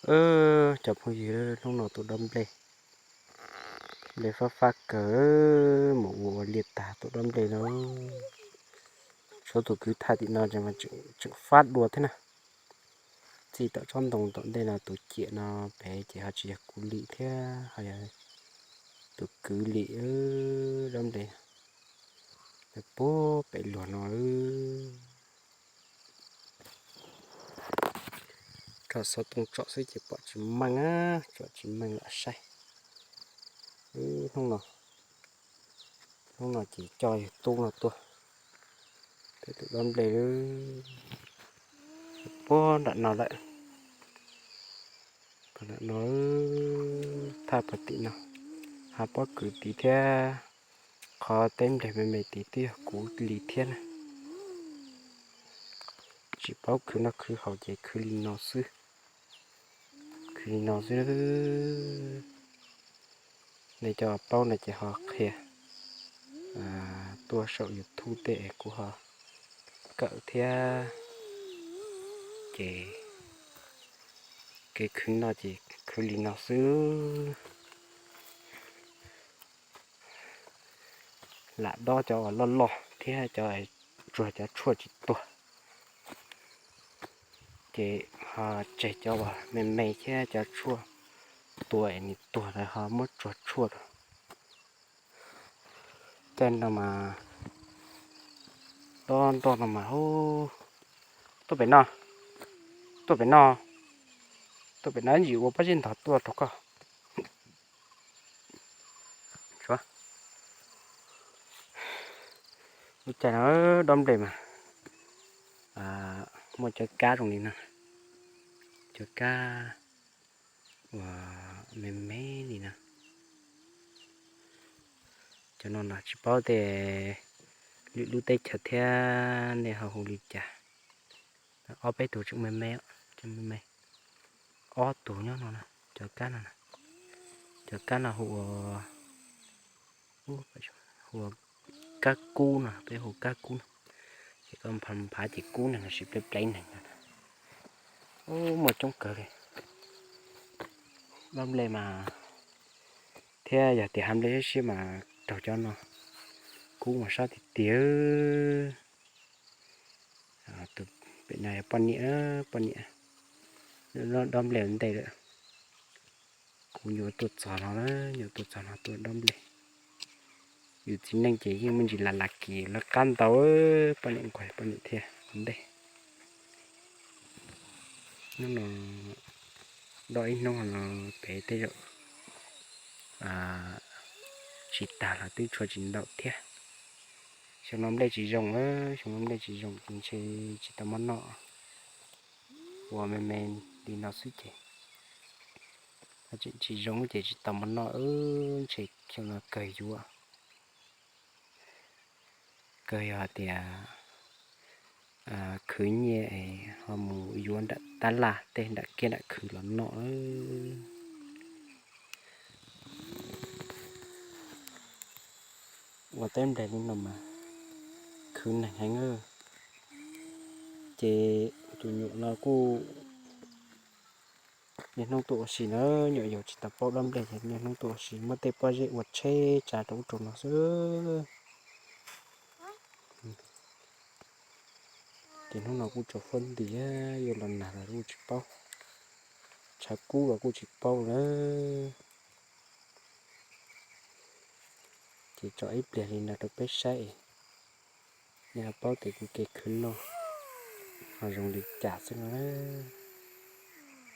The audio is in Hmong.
Cov phooj ywg, hnub no tua dob nplej, nplej fab fab kawg, mus ua ua liaj tag tua dob nplej no. Tshuav tus kwv thaj tim no tseem fab dua thiab na. Txij tom tsob ntoo tom ntej no tus ciam no pem ces ho tsis yog kuv li thiab, ho yog tus kwv li. Dob nplej puag pem luag no. Rau xov tooj tsom xwb ces pom tsis meej, tsom tsis meej lam saib. Hnub no, hnub no ces coj yawg tub no tuaj, pem tus dob nplej puag nram no lawm. Nram no, thaj pem tim no, ho pob kws tid thiab, qhov teb nplej me me tid twb yog kuv li thiab na. Tsis paub khwv noj khwv haus ces khwv li no xwb, khwv li no xwb. Nej cov paub no ces ho qhia tuaj saum YouTube tej es kuv ho kawm thiab. Ces kev khwv noj ces khwv li no xwb. Lam dob cov uas loj loj thiab cov tsuag cov tshuaj tsis tuag, ces ho tseg cov uas me me thiab cov tshuaj tua es nws tuag lawm ho muab tsuag tshuaj rau. Tej no mas, dob nroj no mas, tuaj pem no, tuaj pem no, tuaj pem no ntsis ua pob zeb ntog tuaj rau koj. Lub caij no dob nplej mas muaj cov kab zoo li no, cov kab uas me me li no. Cov no los tsis paub tej lwm lub teb chaws thiab nej ho hu li cas. Ob peb tug tseem me me, tseem me me, ob tug nyob no, cov kab no, cov kab no hu ua, hu ua kab kub no, peb hu kab kub no. Ces koj nphav nphav ces kub neeg los sis plev plev neeg no. Muaj coob kawg li. Dob nplej mas, thiab yog tias hav nplej siab siab mas raug cov no, kub mas sab tiag tiag. Tus pem no yog poj niam, poj niam dob nplej ua ntej lawm. Kuv nyuam tuaj txog no, nyuam tuaj txog no tuaj dob nplej. Yus txiv neej ces yeej muaj ntsis las las kis lawv qab ntau, poj niam nquag poj niam thiaj ua ntej. Hnub no dob ib hnub no pem tej zaum tsis tag los twb tshuav tsis ntau thiab. Xyoo no nplej tsis zoo, xyoo no nplej tsis zoo ces ntshe tsis tau mov noj. Ua me me li no xwb ces tseem tsis zoo ces tsis tau mov noj, ntshe xyoo no kawg yuav, kawg yog hais tias khwv nyiaj es ho mus yuav nram tab laj tej nram kiab nram khwv los noj. Ua teb nplej li no mas khwv neeg heev. Ces tus nyuam no kuj niaj hnub tuaj ua si na, nyuam yaus tsis tau paub dob nplej ces niaj hnub tuaj ua si muab tej pob zeb ua tsheb tsa rau ub rau no xwb. Ces hnub no kuj tsaus fuab nti, yuav los nag los kuj tsis paub, tshav kub los kuj tsis paub na. Ces tso ib pliag li no rau peb saib, nej ho paub tias kuv kev khwv noj ho zoo li cas xwb no na.